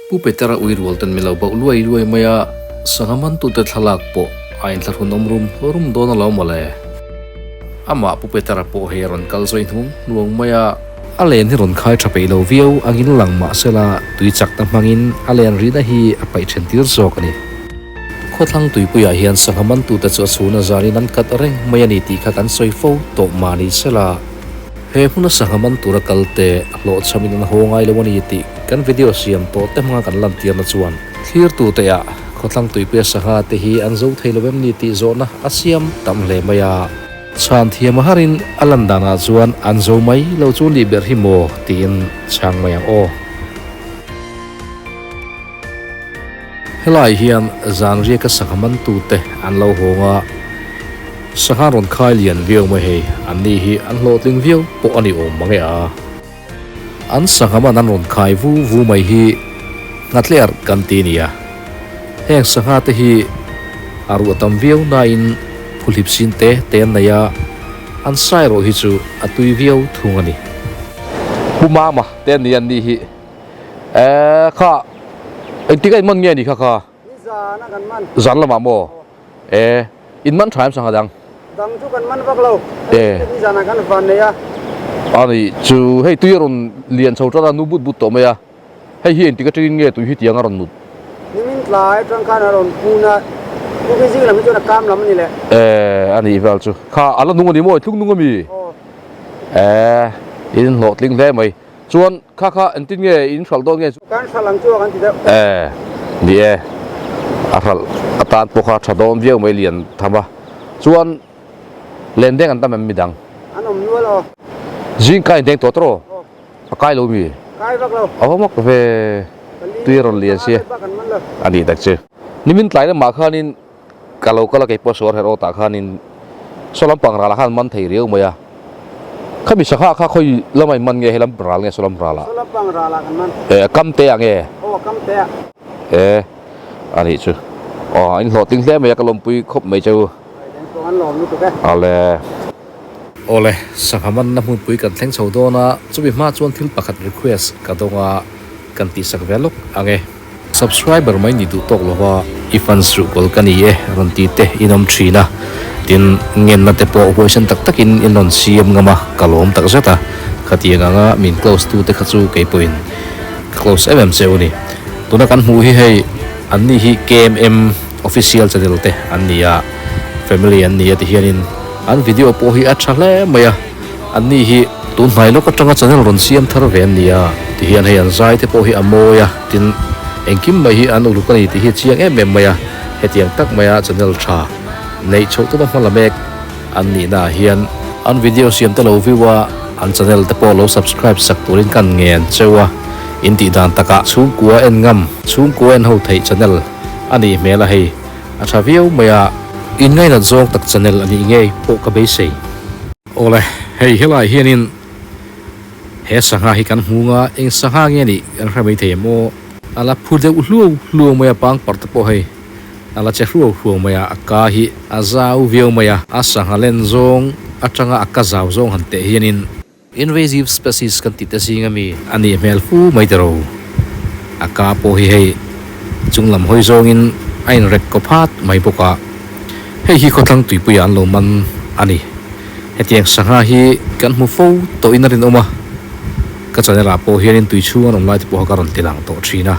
Pu Petera ui rual ten min lo bauh luai luai mai a, sangha mantute thlalak pawh a inthlahrun awm rum rum dawn alawm mawle. Amah Pu Petera pawh hei a rawn kal zawi hnung hnuang mai a. A len hi rawn khai tha peih lo viau angin lang mah sela tui chakna hmangin a len rihna hi a paih then tir zawk a ni. Khawthlang tuipuiah hian sangha mantute chu a chhuna zanin an kat reng mai a ni tih kha kan sawi fo tawh mah ni sela. He hmuna sangha man tura kal te hlawhchhamin an haw ngai lo a ni tih kan video siam tawh te hmanga kan lantirna chuan thlirtu te ah khawthlang tuipuia sangha te hi an zo thei lo em ni tih zawhna a siam tam hle mai a. Chhan thiam a harin a lan danah chuan an zo mai lo chu nih ber hi maw tiin chhang mai ang aw. Helai hian zan riaka sangha mantute an lo hawng a, sangha rawn khai lian viau mai hei, an ni hi an hlawhtling viau pawh a ni awm mang e a. An sangha man an rawn khai vu vu mai hi nghatler kan ti nia. Heng sangha te hi a ruah tam viau nain phuhlip sin te te an nei a, an sai erawh hi chu a tui viau thung a ni. Pu Mama te an ni an ni hi. Eh kha engtik a in man nge ni kha kha? Ni zan a kan man. Zan lamah maw? Eh in man tha em sangha dang? Dang chu kan man vak lo. Eh ni zan ah kan van nei a. A ni chu hei tui a rawn lian chho tan a nu but but tawh mai a. Hei hi engtik atangin nge tui hi tiang a rawn nut? Nimin tlai atang khan a rawn pun a, tukin zing lam hi chuan a kam lam a ni leh. Eh a nih vel chu. Kha a la nung a ni maw? Thlung nung a mi? Aw. Eh in hlawhtling hle mai. Chuan kha kha engtin nge in hralh dawn nge? Kan hralh ang chu a kan ti deuh. E, ni e. A hralh atan pawh kha tha dawn viau mai lian tham a. Chuan len deng an tam em midang? An awm nual aw. Zing kai deng tawh tawh? Aw. A kai lo mi? Kai vak lo. A va mak ve. Tui a rawn lian sia. A nih tak chu. Nimin tlai lamah khanin Ka lo kal a keipawh suar her awtah khanin saw lampang ralah khan man thei riau mai a, khami sangha kha khawi lamah in man nge helam ral nge saw lam ralah? Saw lampang ralah kan man. Eh kam te ah nge? Aw kam te ah. Eh a nih chu. Aw in hlawhtling hle mai a ka lawmpui khawp mai che u. Eng pawh an lawm lutuk e. Awle. Awle, sangha manna hmunpui kan thleng chho dawn a, chumi hma chuan thil pakhat request ka dawng a, kan tihsak ve lawk ang e. Subscriber mai ni duh tawk lova i fans ruh kawl ka ni e rawn ti te in awm thin a, tin ngenna te pawh huaisen tak takin in rawn siam ngam a, ka lawm tak zet a, khatiang anga min close tu te kha chu kei pawhin ka close em em che u ni. Tuna kan hmuh hi hei an ni hi KMM official channel te an ni a, family an ni a ti hianin an video pawh hi a tha hle mai a. An ni hi tun hnai lawk atanga channel rawn siam thar ve an ni a, ti hian hei an zai te pawh hi a mawi a, tin engkim mai hi an uluk a ni tih hi a chiang em em mai a, hetiang tak maia channel tha neih chhoh tuma hma la mek an nihna ah hian an video siam te lo view a, an channel te pawh lo subscribe sak turin kan ngen cheu a, in tih dan takah chhungkua en ngam, chhungkua en ho theih channel a nih hmel a hei a tha viau mai a, in ngainat zawng tak channel a nih ngei pawh ka beisei. Awle, hei helai hianin he sangha hi kan hmu nga, eng sangha nge nih kan hre mai thei em aw? A la phu deuh hluau hluau mai a, pangpar te pawh hei a la che hruau hruau mai a, a ka hi a zau viau mai a, a sangha len zawng atanga a ka zau zawng han teh hianin Invasive species kan tih te zing ami a nih hmel fu mai tiro. A ka pawh hi hei chung lam hawi zawngin a inrek kaw phat mai bawk a. Hei hi khawthlang tuipuiah an lo man a ni. Hetiang sangha hi kan hmu fo tawhin a rinawm a. Ka channel ah pawh hianin tui chhung an awm lai te pawh kha ka rawn ti lang tawh thin a.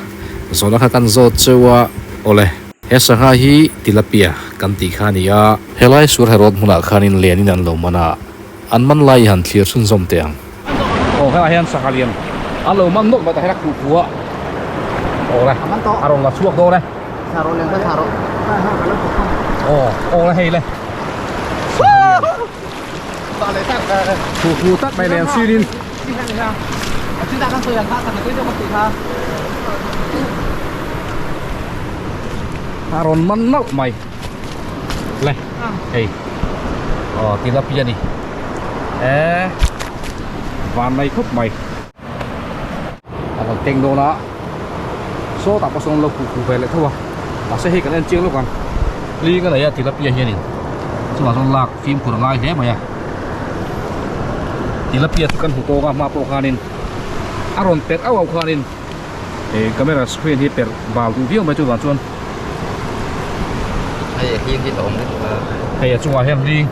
Zawhna kha kan zawt cheu a, awle. He sangha hi tilapia kan tih kha a ni a. Helai Surherawt hmunah khanin lenin an lo man a. An man lai i han thlir chhunzawm teh ang. Aw helai hian sangha lian an lo man nawlh mai tah hian a khuh khuh a. Aw le a rawn la chhuak dawn e. Aw aw le hei le. Sangha lian khuh khuh tak mai nen sirin. A rawn man nawlh mai. Le hei aw tilapia ni eh van mai khawp mai a rawn teng dawn a sawtah pawh sawn an lo khuh khuh ve leh tho a mahse hei kan en chiang lawk ang hling a nei a tilapia hianin chungah chuan lak fimkhur a ngai hle mai a tilapia chu kan hmu tawk a hma pawh khanin a rawn pet auh auh khanin. Camera screen hi perh bal duh viau mai chuvang chuan Hei a hling hi a awm lutuk a. Hei a chungah hian hling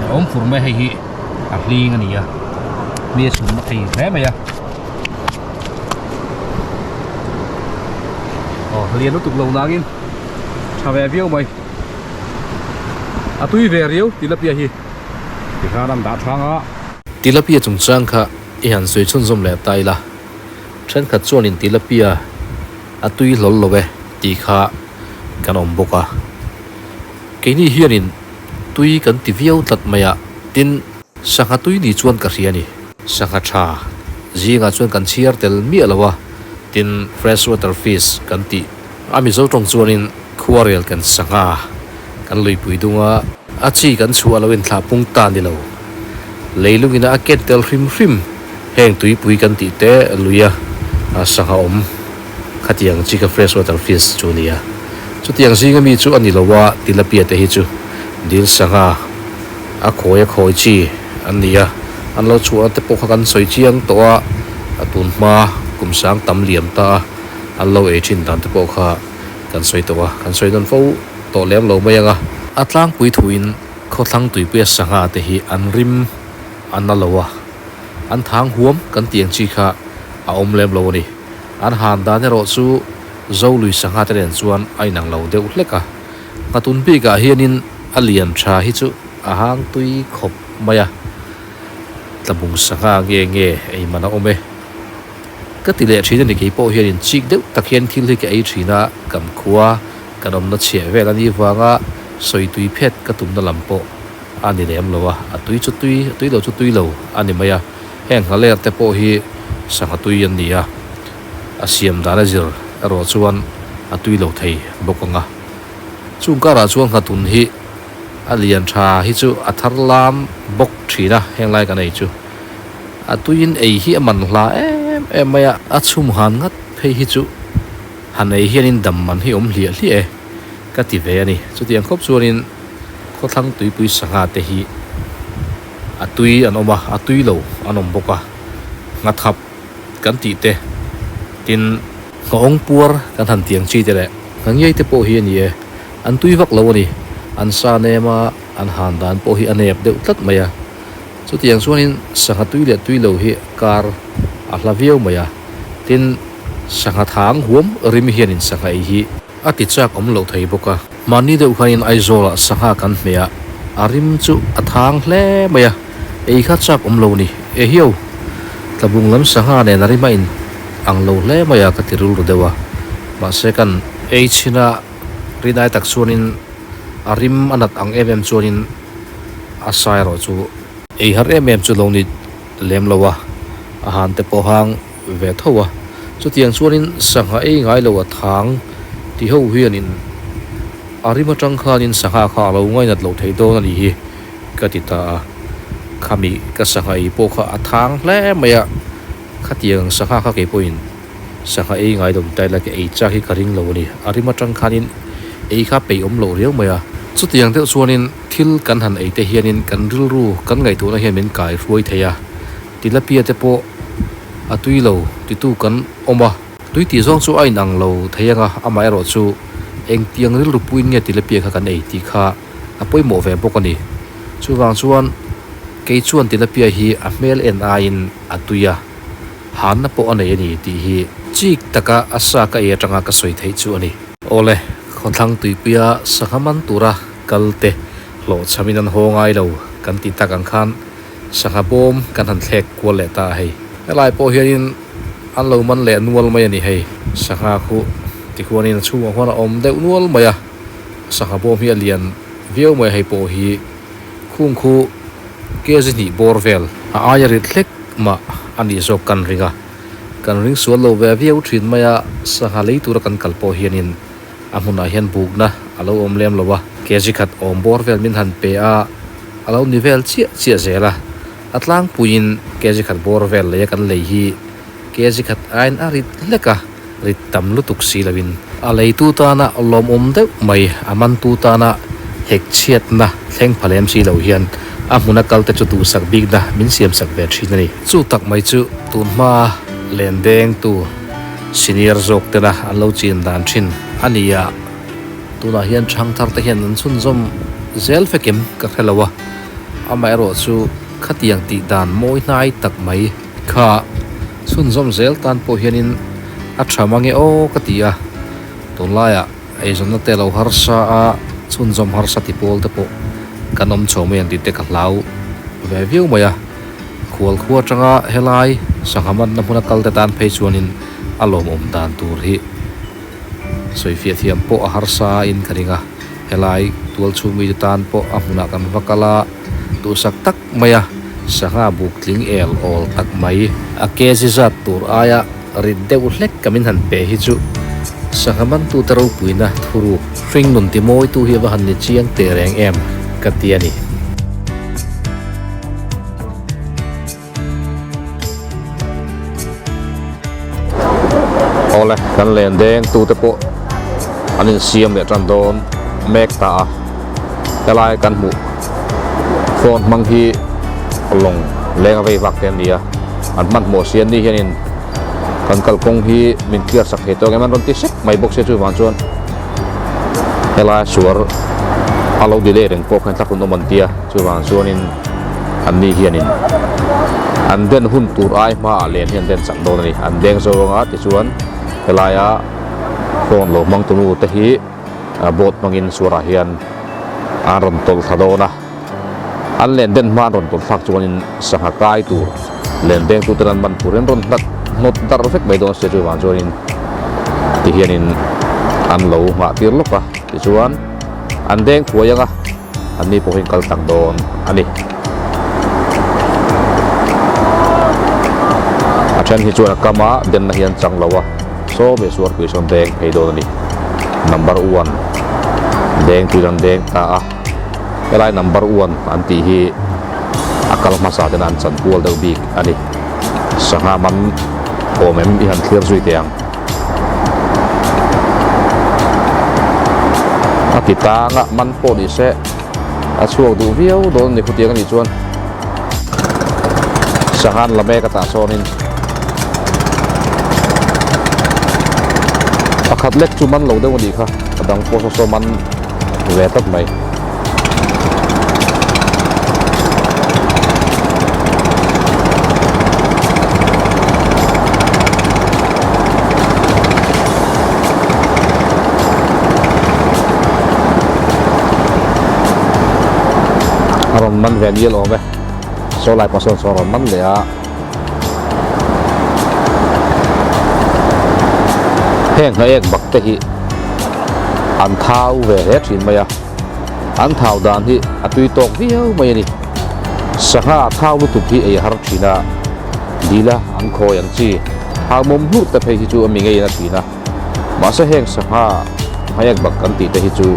a awm fur mai a hei hi a hling a ni a mi a chhum na thei hle mai a aw lian lutuk lo nangin tha ve viau mai a tui ve riau tilapia hi tikhan an dah thang a. Tilapia chungchang kha i han sawi chhunzawm leh ta ila. Thenkhat chuanin tilapia a tui hlawl lo e tih kha kan awm bawk a. Keini hianin tui kan ti viau tlat mai a, tin sangha tui ni chuan ka hria a ni. Sangha tha zingah chuan kan chhiar tel miah lo a, tin fresh water fish kan tih a Mizo tawng chuanin khuarel kan sangha kan luipui dung a, a chi kan chhuah lo inthlah pung ta ni lo. Leilungina a ken tel hrim hrim heng tuipui kan tih te luia sangha awm khatiang chi kha fresh water fish chu a ni a. Chutiang zinga mi chu a ni lo a, tilapia te hi chu dil sangha a khawi a khawi chi an ni a, an lo chhuahna te pawh kha kan sawi chiang tawh a, a tun hma kum sang tam liam ta a an lo ei thin dan te pawh kha kan sawi tawh a, kan sawi nawn fo tawh lem lo mai ang a. A tlangpui thuin Khawthlang tuipuia sangha te hi an rim a na lo a, an thang huam kan tih ang chi kha a awm lem lo a ni. An han dan erawh chu Zolui sangha te nen chuan a inang lo deuh hlek a. Nghatun bikah hianin a lian tha hi chu a hang tui khawp mai a, tlabung sangha nge nge ei man a awm e. Ka ti leh thin a ni keipawh hianin chik deuh tak hian thil hi ka ei thin a, kan khua Kan awmna chhiah vel a nih vanga sawi tui phet ka tumna lam pawh a ni lem lo a, a tui chu tui, a tui lo chu tui lo a ni mai a. Heng nghaler te pawh hi sangha tui an ni a, a siam dan a zir erawh chuan a tui lo thei bawk ang a. Chung karah chuan nghatun hi a lian tha hi chu a thar lam bawk thin a, heng lai kan ei chu a tuiin ei hi a man hla em em mai a, a chhum han ngat phei hi chu. Han ei hianin dam man hi awm hliah hliah e ka ti ve a ni. Chutiang khawp chuanin khawthlang tuipui sangha te hi a tui an awm a, a tui lo an awm bawk a. Nghathap kan tih te, tin nghawng puar kan han tiang chi te leh nghangiai te pawh hi a ni e. An tui vak lo a ni. An sa nem a, an han dan pawh hi a nep deuh tlat mai a. Chutiang chuanin sangha tui leh tui lo hi kar a hla viau mai a. Tin, sangha thang huam rim hianin sangha ei hi a ti chak awm loh thei bawk a. Mahni deuh khanin Aizawlah sangha kan hmeh a, a rim chu a thang hle mai a, ei kha chak awm lo ni. Ehiau, tlabung lam sangha nen a rim a in ang lo hle mai a ka ti rilru deuh a. Mahse kan ei chhin a, rinai tak chuanin a rim a nat ang em em chuanin a sa erawh chu ei har em em chu lo ni lem lo a, a han te pawh hang ve tho a. Chutiang chuanin sangha ei ngai lo a thang ti ho hianin a rim atang khanin sangha kha a lo ngainat loh theih dawn a nih hi ka ti ta a. Khami ka sangha ei pawh kha a thang hle mai a, khatiang sangha kha kei pawhin sangha ei ngai lo ni ta ila ka ei chak hi ka ring lo a ni. A rim atang khanin ei kha peih awm loh riau mai a. Chutiang deuh chuanin thil kan han ei te hianin kan rilru kan ngaihtuahna hian min kai hruai thei a. Tilapia te pawh a tui lo titu kan awm a. Tui tih zawng chu a inang lo thei ang a, amaherawh chu engtiang rilru puiin nge tilapia kha kan ei tih kha a pawimawh ve bawk a ni. Chuvang chuan kei chuan tilapia hi a hmel en aiin a tui a, hanna pawh a nei a ni tih hi chik taka a sa ka ei atanga ka sawi theih chu a ni. Awle, khawthlang tuipuia sangha man tura kal te hlawhchhamin an haw ngai lo kan ti tak ang khan Sangha bawm kan han thlek kual leh ta a hei. Helai pawh hianin an lo man leh nual mai a ni hei. Sangha khu tikhuanin a chhungah khuan a awm deuh nual mai a. Sangha bawm hi a lian viau mai a hei pawh hi khung khu kg hnih bawr vel a aia rit hlek mah a nih zawk kan ring a. Kan ring sual lo ve viau thin mai a, sangha lei tura kan kal pawh hianin a hmunah hian bukna a lo awm lem lo a, kg khat awm bawr vel min han pe a, a lo ni vel chiah chiah zel a, a tlangpuiin kg khat bawr vel lei a kan lei hi kg khat aiin a rit hlek a, rit tam lutuk si loin a leitu tana lawmawm deuh mai, a mantu tana hek chhiatna thleng pha lem si lo hian a hmuna kalte chu duhsak bikna min siamsak ve thin a ni. Chu tak mai chu tunhma len dengtu. Senior zawk tena an lo chin dan thin a ni a, tunah hian thangthar te hian an chhunzawm zel fekim ka hre lo a, amaherawh chu khatiang tih dan mawi hnai tak mai kha chhunzawm zel tan pawh hianin a tha mang e aw ka ti a, tunlaiah eizawnna te lo harsa a, chhunzawm harsa ti pawl te pawh kan awm chho mai ang tih te ka hlau ve viau mai a. Khual khua atanga helai sangha manna hmuna kal te tan phei chuanin a lawmawm dan tur hi sawifiah thiam pawh a harsa in ka ring a, helai tual chhung mite tan pawh a hmunah kan va kal a, duhsak tak mai a sangha buk tling el awl tak mai. A kg zat tur aia rit deuh hlek ka min han pe hi chu sangha mantute ropuina thuruk hringnun timawitu hi a va han ni chiang teh reng em ka ti a ni. Awle kan len deng tute pawh an insiam leh tan dawn mek ta a, helai kan hmuh phone hmang hi lawng leng a vei vak te an ni a, an hmanhmawh si an ni hianin kan kalkawng hi min clear sak thei tawk em an rawn ti sek mai bawk sia chuvang chuan helai suar a lo delay reng pawh khan thlak hun awm an tia chuvang chuanin an ni hianin an den hun tur ai hmaah len hi an den chak dawn a ni an deng zo anga tichuan helaia phone lo hmang tunu te hi boat hmangin suarah hian an rawn tawlh thla dawn a. An len den hma an rawn tawlh thlak chuanin sangha kai tur len deng tuten an man turin rawn hlat hnawt darh vek mai dawn sia chuvang chuanin tihianin an lo nghah tir lawk a tichuan an deng thuai ang a an ni pawhin kal tak dawn a ni. A then hi chuan a kam a denna hi an chang lo a saw mi suarpui sawn deng phei dawn a ni. Number one deng tuin an deng ta a. Helai number one an tih hi a kal hmasa ten an chan kual deuh bik a ni. Sangha man awm em i han thlir zui teh ang. A ti tang a, man pawh ni se a chhuak duh viau dawn a ni khutiang a nih chuan sangha an la mek a tah sawnin pakhat lek chu man lo deuh a nih kha a dang pawh saw saw man ve tlat mai. A rawn man ve nial awm e saw lai pawh sawn saw a rawn man leh a heng hnaek bak te hi an thau ve hle thin mai a an thau dan hi a tui tawk viau mai a ni sangha thau lutuk hi ei a har thin a dila an khawi ang chi thau mawm hlur te phei hi chu a mi ngeiin a thin a mahse heng sangha hmaiak bak kan tih te hi chu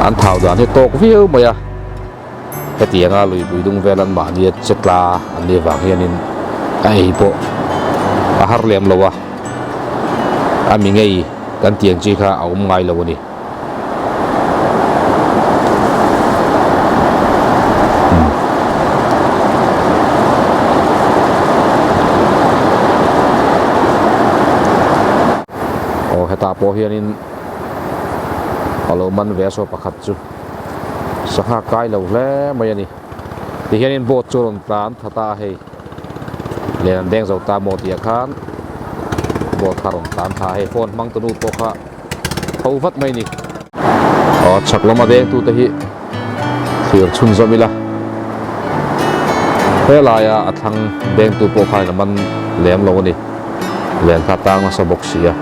an thau dan hi tawk viau mai a. Hetianga luipui dung vel an mahnia che tla an nih avang hianin a ei pawh a har lem lo a, a mi ngei kan tih ang chi kha a awm ngai lo a ni. Aw hetah pawh hianin a lo man ve a saw pakhat chu. Sangha kai lo hle mai a ni. Tihianin boat chu a rawn tlan tha ta a hei. Len an deng zo ta maw tih ah khan boat kha a rawn tlan tha a hei phone hmang tunu pawh kha tho vat mai a ni. Aw chhak lama deng tute hi thlir chhunzawm ila helaia a thlang dengtu pawh khanin a man lem lo a ni. Len kha tang nasa bawk si a.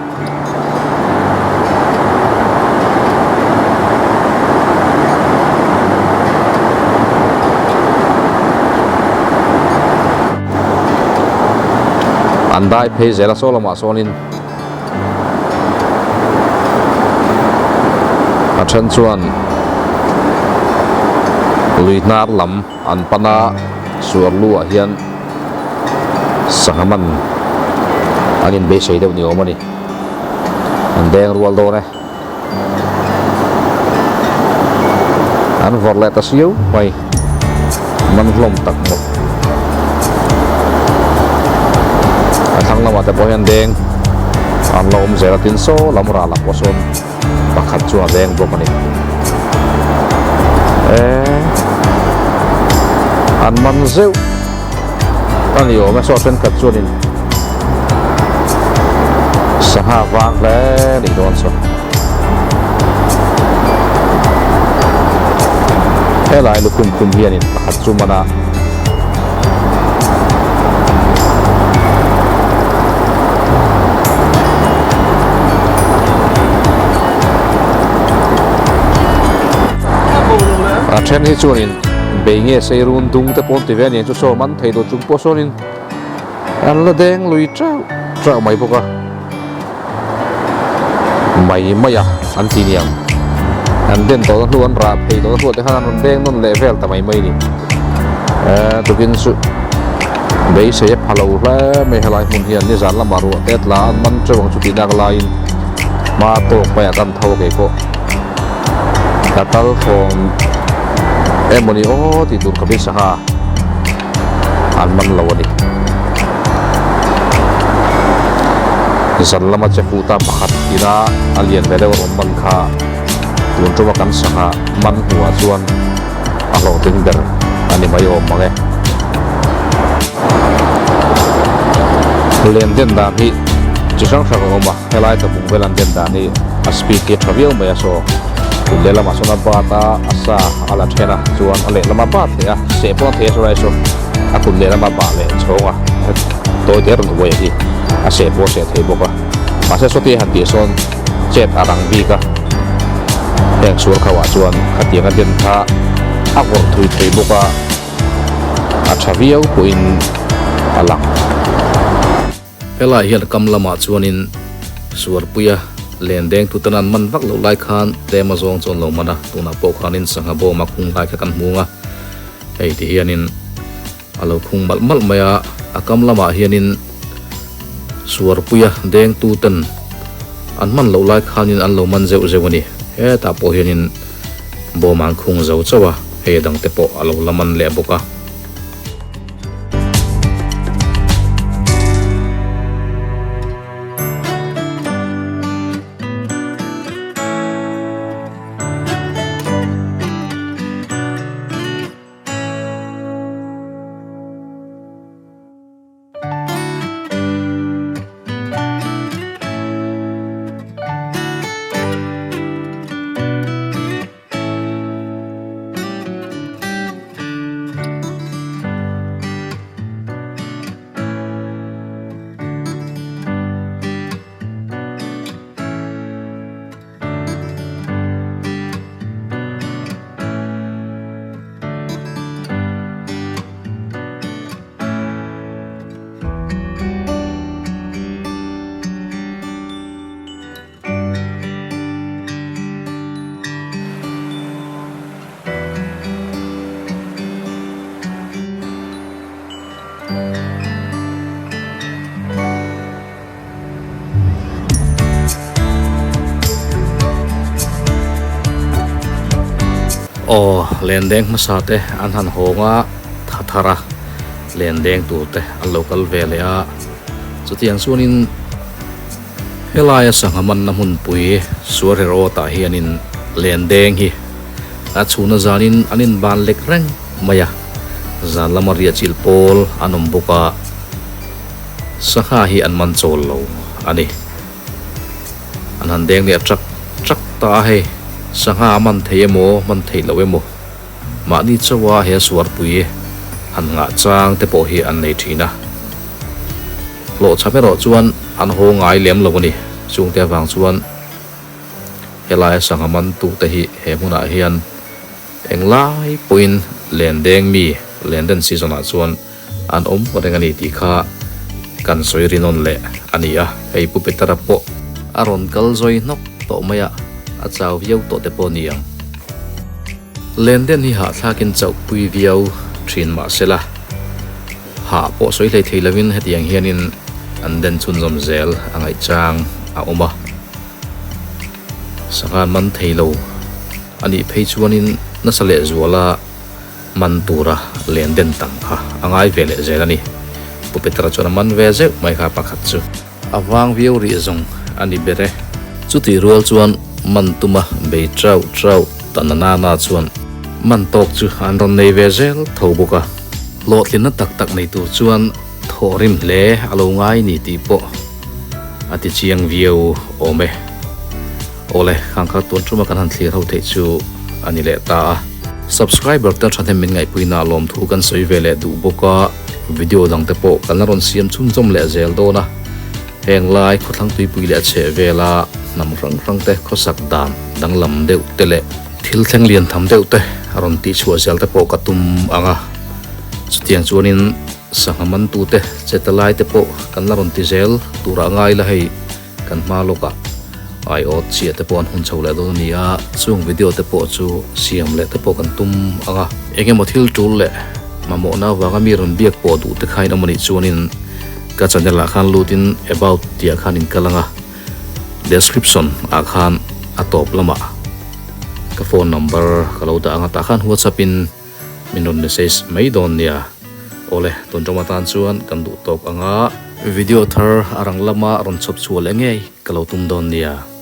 An dai phei zel a saw lamah sawnin a then chuan lui hnar lam an pan a suar lu ah hian sangha man an inbeisei deuh ni awm a ni an deng rual dawn e an vawrh leh ta siau mai man hlawm tak maw a thlang lamah te pawh hian deng. An la awm zel a tin saw lam ral ah pawh sawn pakhat chuan a leng bawk a ni. Eee an man zeuh a ni awm e saw thenkhat chuanin sangha vang hle a nih dawn saw. Helai lukhum khum hianin pakhat chu man a. A then hi chuanin bei nge sei run dung te pawh an ti ve a ni ang chu saw man thei lo chung pawh sawnin an la deng lui teuh teuh mai bawk a mai mai a an ti niang an den tawhna hnu an rah phei tawhna hnuah te khan an rawn deng nawn leh vel ta mai mai a ni eee tukin chu beisei a pha lo hle mai helai hmun hian nizan lamah ruah te a tla a an man teuh ang chu tih nak laiin hma tawk maiah kan tho a keipawh ka tal thawm emawni aw tih tur ka beisei a an man lo a ni. Zan lama che fuh ta pakhat ina a lian ve deuh a rawn man kha tun tuma kan sangha man hmuhah chuan a hlawhtling ber a ni mai awm mang e. Len den dan hi chi hrang hrang a awm a, helai tlabung vel an den dan hi a speed hi a tha viau mai a saw kut lehlamah sawn a bat a, a sa a la then a chuan a lehlamah bat leh a seh pawh a thei a saw lai saw a kut lehlamah bah leh chhawng a tawi te rawn uai hi a seh pawh a seh thei bawk a mahse sawti han tih sawn chet a rang bik a heng sual kho ah chuan khatiang a den kha a vawrh thui thei bawk a a tha viau pawhin a lang. Helai hian kam lamah chuanin Suarpuia len deng tutan an man vak loh lai khan tlem a zawng chuan lo man a, tunah pawh khanin sangha bawm a khung lai kha kan hmung a, hei ti hianin a lo khung malh malh mai a, a kam lamah hianin Suarpuia deng tuten an man loh lai khanin an lo man zeuh zeuh a ni, hetah pawh hianin bawm an khung zo chauh a, hei a dangte pawh a lo la man leh bawk a. Aw lendeng hmasa te an han hawng a tha thar a lendeng tur te an lo kal ve leh a chutiang chuanin Helaia sangha manna hmunpui Suarhe Road ah hianin lendeng hi a chhuna zanin an inban lek reng mai a, zan lama riahchilh pawl an awm bawk a, sangha hi an man chawl lo a ni. An han deng leh trak trak ta a hei, sangha a man thei emaw man theih loh emaw mahni chauha he suarpui han ngah chang te pawh hi an nei thin a. Hlawhchham erawh chuan an haw ngai lem lo a ni. Chungte avang chuan helaia sangha mantute hi he hmunah hian englai pawhin lendeng mi lenden season ah chuan an awm reng a ni tih kha kan sawi rinawn leh a ni a. Hei Pu Petera pawh a rawn kal zawi hnawk tawh mai a, a chau viau tawh te pawh a ni ang. Lenden hi hahthlakin chauhpui viau thin mah sela. Hah pawh sawi hlei thei lovin hetiang hianin an den chhunzawm zel a ngaihchang a awm a. Sangha man thei lo a nih phei chuanin nasa lehzuala man tura len den tam kha a ngai ve leh zel a ni. Pu Petra chuan a man ve zeuh mai kha pakhat chu. A vang viau rih zawng a ni ber e. Chutih rual chuan man tuma bei trauh trauh ta na na na chuan man tawk chu an rawn nei ve zel tho bawk a. Hlawhtlinna tak tak nei tur chuan thawh rim hle a lo ngai ni tih pawh a ti chiang viau awm e. Awle, khang kha tun tuma kan han thlir ho theih chu a ni leh ta a. Subscriber te thahnem min ngaihpuina lawmthu kan sawi ve leh duh bawk a, video dang te pawh kan la rawn siam chhunzawm leh zel dawn a. Heng lai khawthlang tuipui leh a chheh vela hnam hrang hrang te khawsak dan danglam deuh te leh thil thleng lian tham deuh te a rawn tih chhuah zel te pawh ka tum ang a. Chutiang chuanin sangha mantute che ta lai te pawh kan la rawn ti zel turah ngai la hei. Kan hma lawkah aiawt chiah te pawh an hun chho leh dawn a ni a, chung video te pawh chu siam leh te pawh kan tum ang a. Eng emaw thil tul leh mamawhna avanga mi rawn biak pawh duh te khain awm a nih chuanin ka channel ah khan lutin about tih ah khan in kal ang a, description ah khan a tawp lamah ka phone number ka lo dah ang a, tah khan whatsapp in Min rawn message mai dawn nia. Awle, tun ṭawm atan chuan kan duh tawk ang a. Video thar a rang lama rawn chhawp chhuah leh ngei ka lo tum dawn nia.